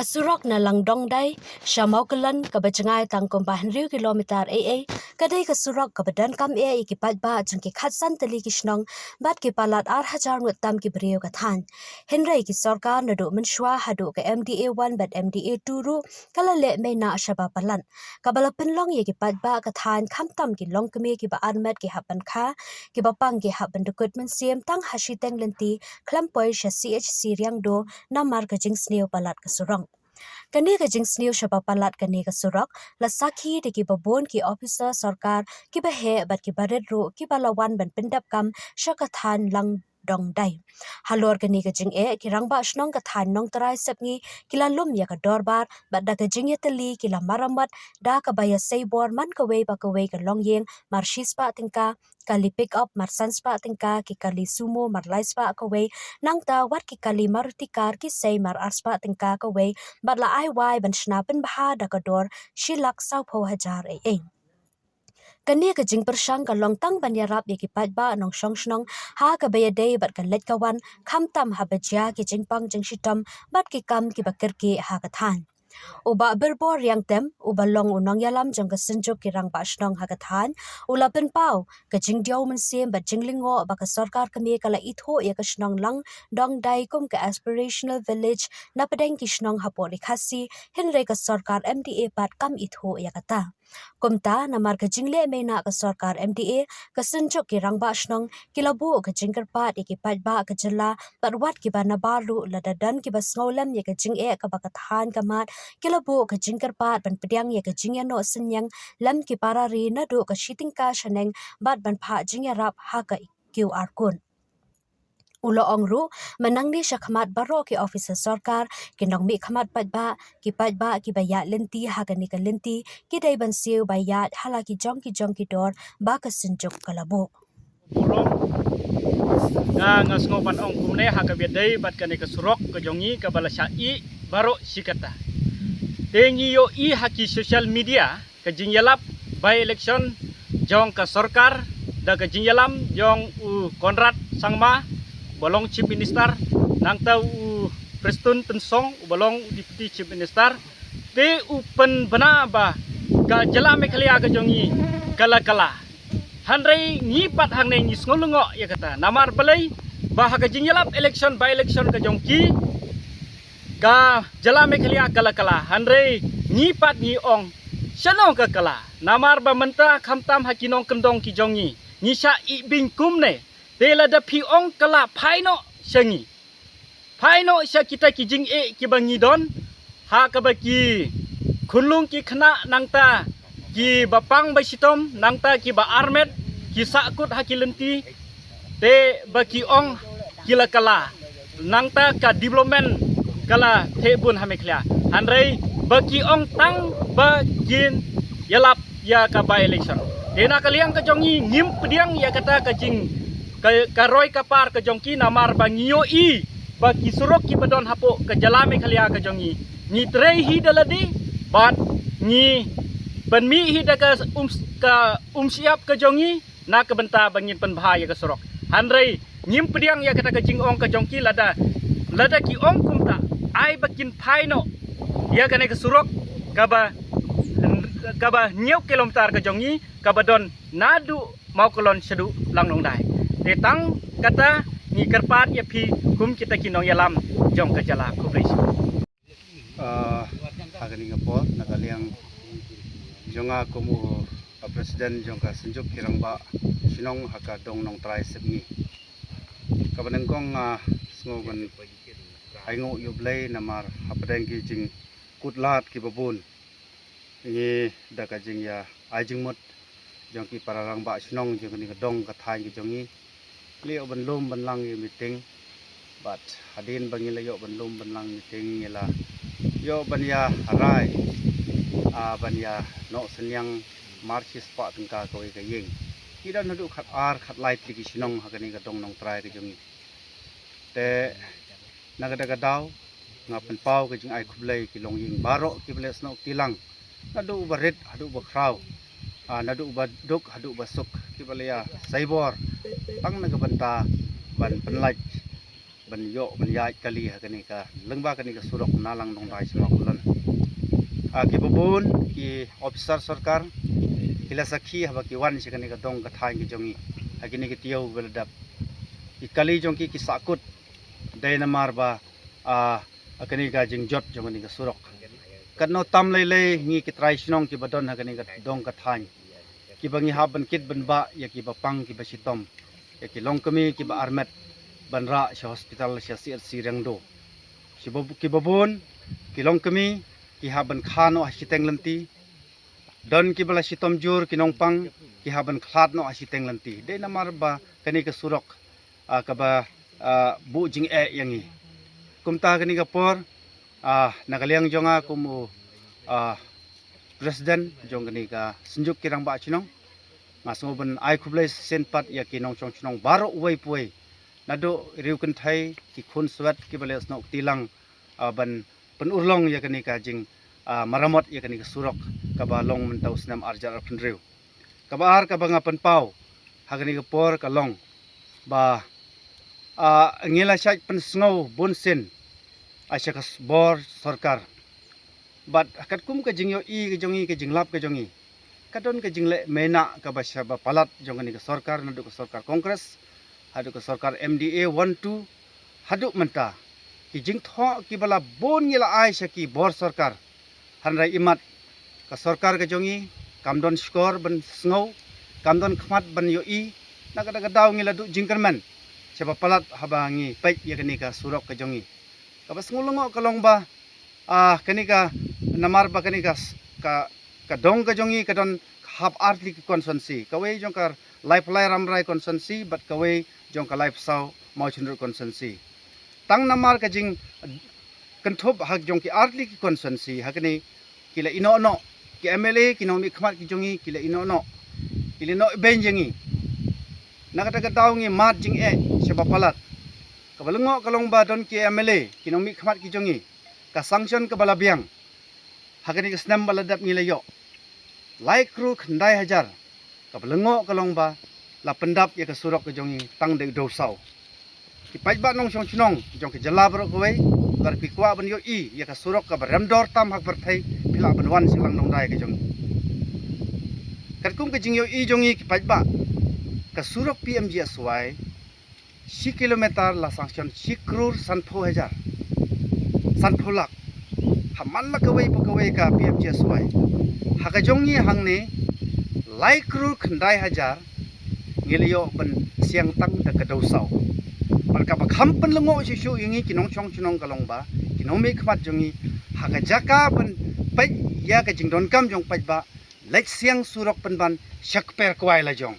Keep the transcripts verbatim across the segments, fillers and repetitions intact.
Surok na Langdongdai sha Mawkyllon kaba jngai tang kumba hynriew kilometer ei ei, ka dei ka surok kaba donkam eh ïa ki paidbah jong ki khatsan tylli ki shnong bad ki palat ar hajar ngut tam ki briew ka thaiñ. Hynrei ki sorkar naduh mynshuwa haduh ka M D A one bad M D A two ruh ka la leh mei na shaba palat, kaba la pynlong ïa ki paidbah ka thaiñ khamtam ki longkmie kiba armet ki hap ban kha, kiba pang ki hap ban dkut mynsiem tang ha shiteng lynti khlem poi sha C H C Riangdo namar ka jingsniew palat ka surok. Kane ka jingsniew shaba palat kane ka surok la sakhi da kiba bun ki ophisar sorkar kiba heh bad kiba rit ruh kiba la wan ban pyndep kam sha ka thaiñ Langdongdai. Halor kane ka jingeh, ki rangbah shnong ka thaiñ Nongtrai Sepngi ki la lum ïa ka dorbar bad da ka jingïatylli ki la maramot da kaba ïasei bor man kawei pa kawei ka longïing mar shispah tyngka, kali pick up mar sanspah tyngka, ki kali sumo mar laispah kawei, nangta wat ki kali Maruti car ki sei mar arspah tyngka kawei, bad la ai wai ban shna pynbha da ka dor shi lak sawphew hajar ei ei. Kane ka jingpyrshang ka long tang ban ïarap ïa ki paidbah nongshong shnong ha kaba ïadei bad ka leit ka wan, khamtam haba jia ki jingpang jingshitom bad ki kam kiba kyrkieh ha ka thaiñ. U Bah Birbor Riangtem, uba long u nongïalam jong ka Synjuk ki Rangbah Shnong ha ka thaiñ, u la pynpaw ka jingdiaw mynsiem bad jinglyngngoh ba ka sorkar kmie ka la ithuh ïa ka shnong Langdongdai kum ka aspirational village na pdeng ki shnong hapoh Ri Khasi, hynrei ka sorkar M D A pat kam ithuh ïa kata. Kumta, namar ka jingleh mei na ka sorkar M D A, ka Synjuk ki Rangbah Shnong ki la buh ka jingkyrpad ïa ki paidbah ka jylla bad wat kiba nabar ruh, lada don kiba sngewlem ïa ka jingeh kaba ka thaiñ ka mad, ki la buh ka jingkyrpad ban pdiang ïa ka jingïanoh synñiang lem ki para ri naduh ka shi tyngka shaneng bad ban phah jingïarap ha ka Q R code. U la ong ruh, mynta nangne shakhmat baroh ki ophisar sorkar, ki nongmihkhmat paidbah, ki paidbah kiba ïaid lynti ha kane ka lynti, ki dei ban siew ba ïaid ha la ki jong ki jong ki dor ba ka Synjuk ka la buh. Burom. Nga, nga sngew ban ong kumne ha kaba ïadei bad kane ka surok ka jong ngi kaba la shah ih baroh shi katta. Te ngi ïohi ha ki social media ka jingïalap by election jong ka sorkar da ka jingïalam jong u Conrad Sangma uba long Chief Minister, nangta u Prestone Tynsong uba long u Deputy Chief Minister. Te u pynbna ba ka jylla Meghalaya ka jong ngi ka la kylla. Hynrei ngi pat hangne ngi sngew lyngngoh ïa kata. Namar balei? Ba ha ka jingïalap election by election ka jong ki, ka jylla Meghalaya ka la kylla. Hynrei ngi pat ngi ong shano ka kylla. Namar ba mynta khamtam ha ki nongkyndong ki jong ngi, ngi shah ih beiñ kumne. Te lada phi ong kylla, phai noh sha ngi. Phai noh sha kita ki jingeh kiba ngi don ha kaba ki khunlung ki khynnah nangta kiba pang ba shitom, nangta kiba armet, ki sahkut ha ki lynti. Te ba ki ong ki la kylla, nangta ka development ka la theh bun ha Meghalaya. Hynrei ba ki ong tang ba kin ïalap ïa ka by election. Te na ka liang ka jong ngi ngim pdiang ïa kata ka jing ka, ka roi ka par ka jong ki, namar ba ngi ïohi ba ki surok kiba don hapoh ka jylla Meghalaya ka jong ngi, ngi trei hi da lade bad ngi pynmih hi da ka um, ka um shyiap ka jong ngi na ka bynta ba ngin pynbha ïa ka surok. Hynrei ngim pdiang ïa kata ka jingong ka jong ki. Lada, lada ki ong kumta, ai ba kin phai noh ïa kane ka surok kaba, kaba hynñiew kilometer ka jong ngi, kaba don naduh Mawkyllon shaduh Langdongdai. Te tang kata ngi kyrpad ïa phi kum kita ki nongïalam jong ka jylla. Khublei shibun. Ah, ha kane ka por na ka liang jong nga kum u, ah, president jong ka Synjuk ki Rangbah Shnong ha ka dong Nongtrai Sepngi, kaba nyngkong nga sngew ban ai nguh ïa U Blei namar hapdeng ki jingkut lad kiba bun, ngi da ka jingïa ai jingmut jong ki para rangbah shnong jong kane ka dong ka thaiñ ka jong ngi, la ïoh ban lum ban lang ïa meeting. Bad hadien ba ngi la ïoh ban lum ban lang meeting, ngi la ïoh ban ïa rai, ah, ban ïa noh synñiang mar shispah tyngka kawei ka ïing. Ngi don haduh khat ar khat lai tylli ki shnong ha kane ka dong Nongtrai ka jong ngi. Te na kata ka daw nga pynpaw ka jingai khublei ki longïing baroh kiba la snoh kti lang, naduh uba rit haduh uba khraw, ah, naduh uba duk haduh uba suk, kiba la ïa saibor tang na ka bynta ban pynlait ban ïoh ban ïaid kali ha kane ka lyngba kane ka surok Nalang Dongdai Sma Khullan. Ah, ki babun ki officer sorkar ki la sakhi haba ki wan sha kane ka dong ka thaiñ ka jong ngi ha kine ki taïew ba la dep. Ki kali jong ki ki sahkut dei namar ba, ah, kane ka jingjot jong kane ka surok. Katno tam lei lei ngi ki trai shnong kiba don ha kane ka dong ka thaiñ, kiba ngi hap ban kit ban bah ïa kiba pang kiba shitom, ïa ki longkmie kiba armet ban rah sha hospital sha C H C Riangdo. Ki babun ki longkmie ki hap ban kha noh ha shiteng lynti. Don kiba la shitom jur, ki nongpang ki hap ban khlad noh ha shiteng lynti dei namar ba kane ka surok, ah, kaba, ah, buh jingeh ïa ngi. Kumta kane ka por, ah, na ka liang jong nga kum u, ah, president jong kane ka Synjuk ki Rangbah Shnong, nga sngew ban ai khublei shisien pat ïa ki nongshong shnong baroh uwei pa uwei, naduh riew kynthei, ki khun swet kiba leh snoh kti lang, ah, ban pynurlong ïa kane ka jing, ah, maramot ïa kane ka surok kaba long mynta u snem ar hajar arphew hynriew. Kaba ar kaba nga pynpaw ha kane ka por ka long ba, ah, ngi la shait pynsngew bun sien, ah, sha ka bor sorkar. Bad katkum ka jingïohi ka jong ngi, ka jinglap ka jong ngi, ka don ka jingleh mena kaba shaba palat jong kane ka sorkar, naduh ka sorkar Congress haduh ka sorkar M D A one two haduh mynta. Ki jingthoh kiba la bun ngi la ai sha ki bor sorkar, hynrei imat ka sorkar ka jong ngi kam don shkor ban sngew, kam don khmat ban ïohi. Na kata ka daw ngi la duh jingkyrmen shaba palat haba ngi peit ïa kane ka surok ka jong ngi. Kaba sngew lyngngoh ka long ba, ah, kane ka, namar ba kane ka, ka, ka dong ka jong ngi ka don hap artylli ki constituency, kawei jong ka Laiphlai Rambrai constituency bad kawei jong ka Laiphew Mawshynrut constituency. Tang namar ka jingkynthup ha jong ki artylli ki constituency ha kane ki la ïehnoh noh, ki M L A ki nongmihkhmat ki jong ngi ki la ïehnoh noh, ki la ïehnoh beiñ ïa ngi. Na kata ka daw ngi mad jingeh shaba palat. Kaba lyngngoh ka long ba don ki M L A ki nongmihkhmat ki jong ngi, ka sanction kaba la biang ha kane ka snem ba la dep ngi la ïoh lai klur khyndai hajar. Kaba lyngngoh ka long ba la pyndap ïa ka surok ka jong ngi tang da u dewsaw. Ki paidbah nongshong shnong jong ka jylla baroh kawei, lada phi kwah ban ïohi ïa ka surok kaba rem dor tam ha ka pyrthei, phi lah ban wan sha Langdongdai ka jong ngi. Katkum ka jingïohi jong ngi ki paidbah, ka surok P M G S Y shi kilometer la sanction shi klur sanphew hajar, sanphew lak. Ha man la kawei pa kawei ka P M G S Y, ha ka jong ngi hangne lai klur khyndai hajar ngi la ïoh ban siang tang da ka dewsaw. Bad kaba kham pynlyngngoh shuh shuh ïa ngi ki nongshong shnong ka long ba ki nongmihkhmat jong ngi, ha ka jaka ban peit ïa ka jingdonkam jong paidbah, leit siang surok pynban sha kper kwai la jong.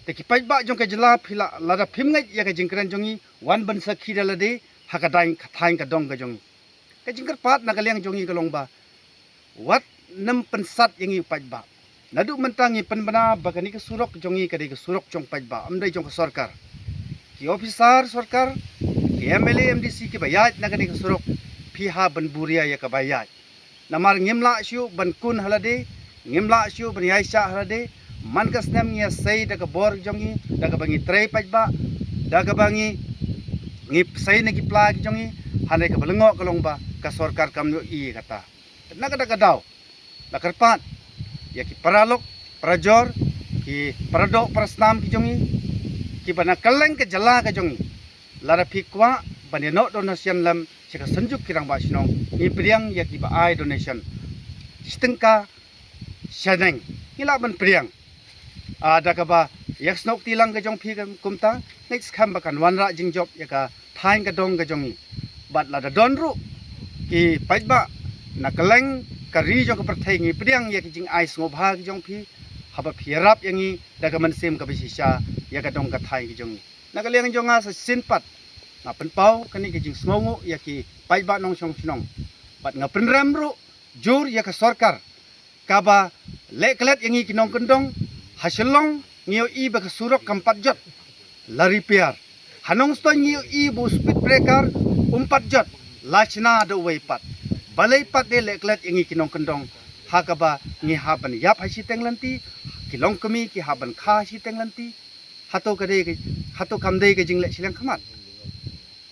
Te ki paidbah jong ka jylla, phi lah, lada phim ngeit ïa ka jingkren jong ngi, wan ban sakhi da lade ha ka daiñ ka thaiñ ka dong ka jong ngi. Ka jingkyrpad na ka liang jong ngi ka long ba wat nym pynsat ïa ngi u paidbah. Naduh mynta ngi pynbna ba kane ka surok jong ngi ka dei ka surok jong paidbah, ym dei jong ka sorkar. Ki officer sorkar, ki M L A, M D C kiba ïaid na kane ka surok, phi hap ban buria ïa kaba ïaid. Namar ngim lah shuh ban kun ha lade, ngim lah shuh ban ïaishah ha lade. Man ka snem ngi ïasei da ka bor jong ngi, da kaba ngi trei paidbah, da kaba ngi, ngi sei na ki pla ki jong ngi. Hynrei kaba lyngngoh ka long ba ka sorkar kam ïohi ïa kata. Na kata ka daw la kyrpad ïa ki paralok, parajor, ki paradoh parasnam ki jong ngi, kiba na kylleng ka jylla ka jong ngi, lada phi kwah ban ïanoh donation lem sha ka Synjuk ki Rangbah Shnong, ngi pdiang ïa kiba ai donation shi tyngka shaneng, ngi lah ban pdiang. Ah, da kaba ïa ka snoh kti lang ka jong phi kumta, ngeit skhem ba kan wanrah jingjop ïa ka thaiñ ka dong ka jong ngi. Bad lada don ruh ki paidbah na kylleng ka ri jong ka pyrthei, ngi pdiang ïa ki jingai sngewbha ki jong phi haba phi ïarap ïa ngi da ka mynsiem kaba shisha ïa ka dong ka thaiñ ki jong ngi. Na ka liang jong nga sa shisien pat nga pynpaw kane ka jingsngewnguh ïa ki paidbah nongshong shnong. Bad nga pynrem ruh jur ïa ka sorkar kaba leh klet ïa ngi ki nongkyndong. Ha Shillong ngi ïohi ba ka surok kam pat jot, la repair. Ha Nongstoiñ ngi ïohi ba u speed breaker um pat jot, la shna da uwei pat. Balei pat de leh klet ïa ngi ki nongkyndong ha kaba ngi hap ban ïap ha shiteng lynti, ki longkmie ki hap ban kha ha shiteng lynti? Hato ka dei ka, hato kam dei ka jingleh shiliang khmat?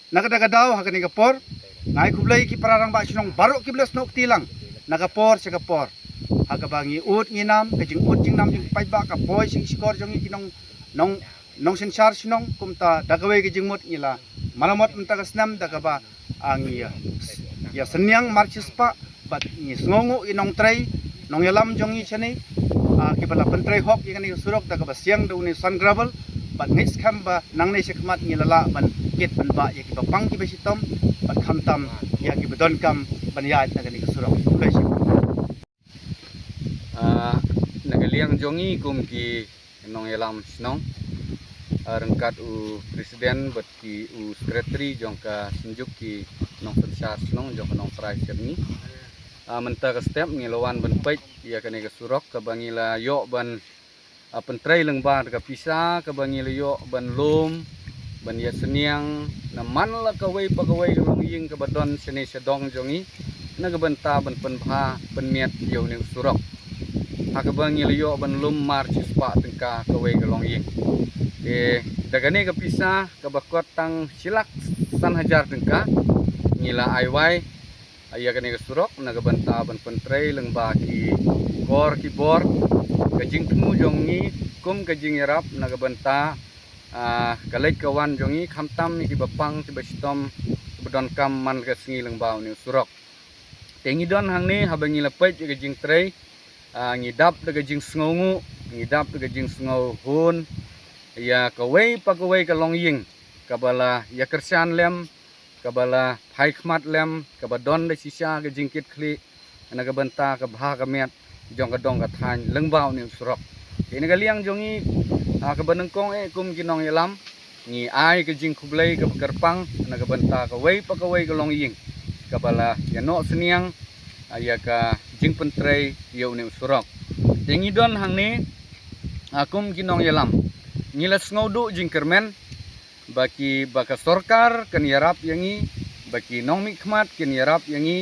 Na kata ka daw ha kane ka por, nga ai khublei ki para rangbah shnong baroh kiba la snoh kti lang na ka por sha ka por. Ha kaba ngi ud ngi nam, ka jingud jingnam jong ki paidbah ka poi sha ki shkor jong ngi ki nong nong nongsynshar shnong, kumta da kawei ka jingmut ngi la maramot mynta ka snem da kaba, ah, ngi ïa, ïa synñiang marchispah bad ngi sngewnguh ïa nongtrei nongïalam jong ngi shane, ah, kiba la pyntrei hok ïa kane ka surok da kaba siang da une u sand gravel, bad ngi skhem ba nangne shakhmat ngi la lah ban kit ban bah ïa kiba pang kiba shitom bad khamtam ïa kiba donkam ban ïaid na kane ka surok. Khublei shibun. Ah, na ka liang jong ngi kum ki nongïalam shnong, ah, ryngkat u president bad ki u secretary jong ka synjuk ki nongsynshar shnong jong ka Nongtrai Sepngi. Ah, mynta ka step ngi la wan ban peit ïa kane ka surok kaba ngi la ïoh ban, ah, pyntrei lyngba da ka pisa kaba ngi la ïoh ban lum ban ïa synñiang na man la kawei pa kawei ka longïing kaba don shane sha dong jong ngi na ka bynta ban pynbha pynmiat ïa une u surok. Ha kaba ngi la ïoh ban lum marchispah tyngka kawei ka longïing. Te da kane ka pisa kaba kot tang shi lak san hajar tyngka ngi la ai wai ïa kane ka surok na ka bynta ban pyntrei lyngba ki kor ki bor. Ka jingthmu jong ngi kum ka jingïarap na ka bynta, ah, ka leit ka wan jong ngi khamtam ïa kiba pang kiba shitom kiba donkam man la ka sngi lyngba une u surok. Te ngi don hangne haba ngi la peit ïa ka jingtrei, ah, ngi dap da ka jingsngewnguh, ngi dap da ka jingsngewhun ïa kawei pa kawei ka longïing kaba la ïa kyrshan lem, kaba la phai khmat lem, kaba don da shisha ka jingkitkhlieh na ka bynta ka bha ka miat jong ka dong ka thaiñ lyngba une u surok. Te na ka liang jong ngi, ah, kaba nyngkong eh kum ki nongïalam ngi ai ka jingkhublei kaba kyrpang na ka bynta kawei pa kawei ka longïing kaba la ïa noh synñiang, ah, ïa ka jingpyntrei ïa une u surok. Te ngi don hangne, ah, kum ki nongïalam ngi la sngewduh jingkyrmen ba ki, ba ka sorkar kan ïarap ïa ngi, ba ki nongmihkhmat kin ïarap ïa ngi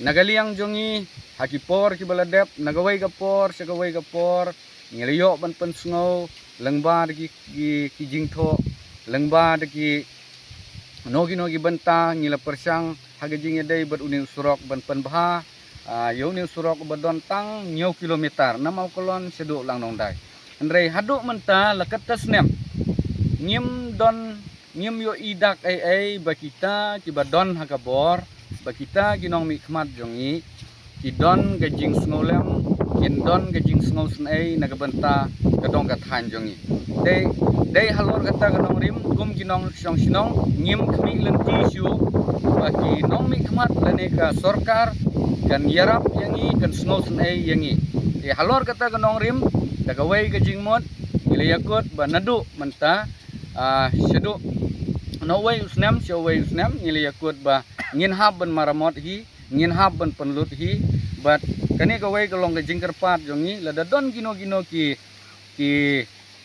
na ka liang jong ngi ha ki por kiba la dep, na kawei ka por sha kawei ka por ngi la ïoh ban pynsngew lyngba da ki, ki, ki jingthoh, lyngba da ki no ki no ki bynta ngi la pyrshang ha ka jingïadei bad une u surok ban pynbha, ah, ïa une u surok uba don tang hynñiew kilometer na Mawkalon shaduh Langdongdai. Hynrei haduh mynta la katta snem ngim don, ngim ïohi dak ei ei ba kita kiba don ha ka bor, ba kita ki nongmihkhmat jong ngi ki don ka jingsngewlem, kin don ka jingsngewsynei na ka bynta ka dong ka thaiñ jong ngi. Dei, dei halor kata ka nongrim kum ki nongshong shnong ngim khmih lynti shuh ba ki nongmihkhmat lane ka sorkar kan ïarap ïa ngi, kan sngewsynei ïa ngi. Te halor kata ka nongrim da kawei ka jingmut ngi la ïakut ba naduh mynta, ah, shaduh nowei u snem sha uwei u snem ngi la ïakut ba ngin hap ban maramot hi, ngin hap ban pynlut hi. Bad kane kawei ka long ka jingkyrpad jong ngi, lada don kino kino ki, ki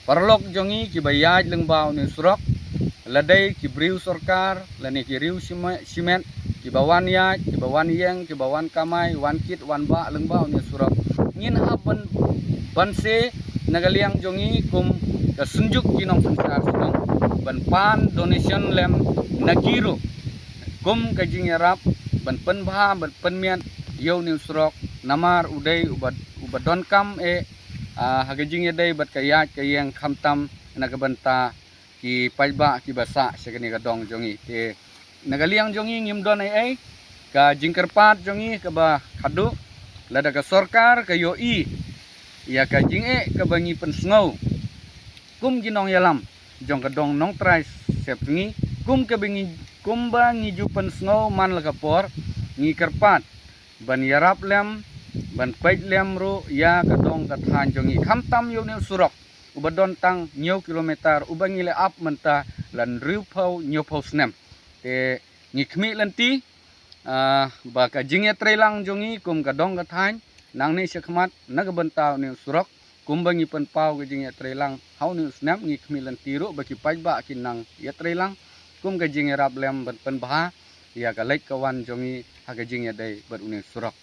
paralok jong ngi kiba ïaid lyngba une u surok, la dei ki briew sorkar lane ki riew shime-, shimet kiba wan ïaid, kiba wan ïeng, kiba wan kamai, wan kit wan bah lyngba une u surok, ngin hap ban, ban se na ka liang jong ngi kum ka synjuk ki nongsynshar shnong ban pan donation lem na ki ruh kum ka jingïarap ban pynbha ban pynmiat ïa une u surok, namar u dei uba, uba donkam eh, ah, ha ka jingïadei bad ka ïaid ka ïeng khamtam na ka bynta ki paidbah kiba sah sha kane ka dong jong ngi. Te na ka liang jong ngi ngim don ei ei, ka jingkyrpad jong ngi kaba khadduh, lada ka sorkar ka ïohi ïa ka jingeh kaba ngi pynsngew kum ki nongïalam jong ka dong Nongtrai Sepngi, kum kaba ngi, kumba ngi ju pynsngew man la ka por, ngi kyrpad ban ïarap lem, ban peit lem ruh ïa ka dong ka thaiñ jong ngi, khamtam ïa une u surok uba don tang hynñiew kilometer uba ngi la ap mynta la hynriewphew hynñiewphew snem. Te ngi khmih lynti, ah, ba ka jingïatreilang jong ngi kum ka dong ka thaiñ nangne shakhmat na ka bynta une u surok, kumba ngi pynpaw ka jingïatreilang ha une u snem, ngi khmih lynti ruh ba ki paidbah kin nang ïatreilang kum ka jingïarap lem ban pynbha ïa ka leit ka wan jong ngi ha ka jingïadei bad une u surok.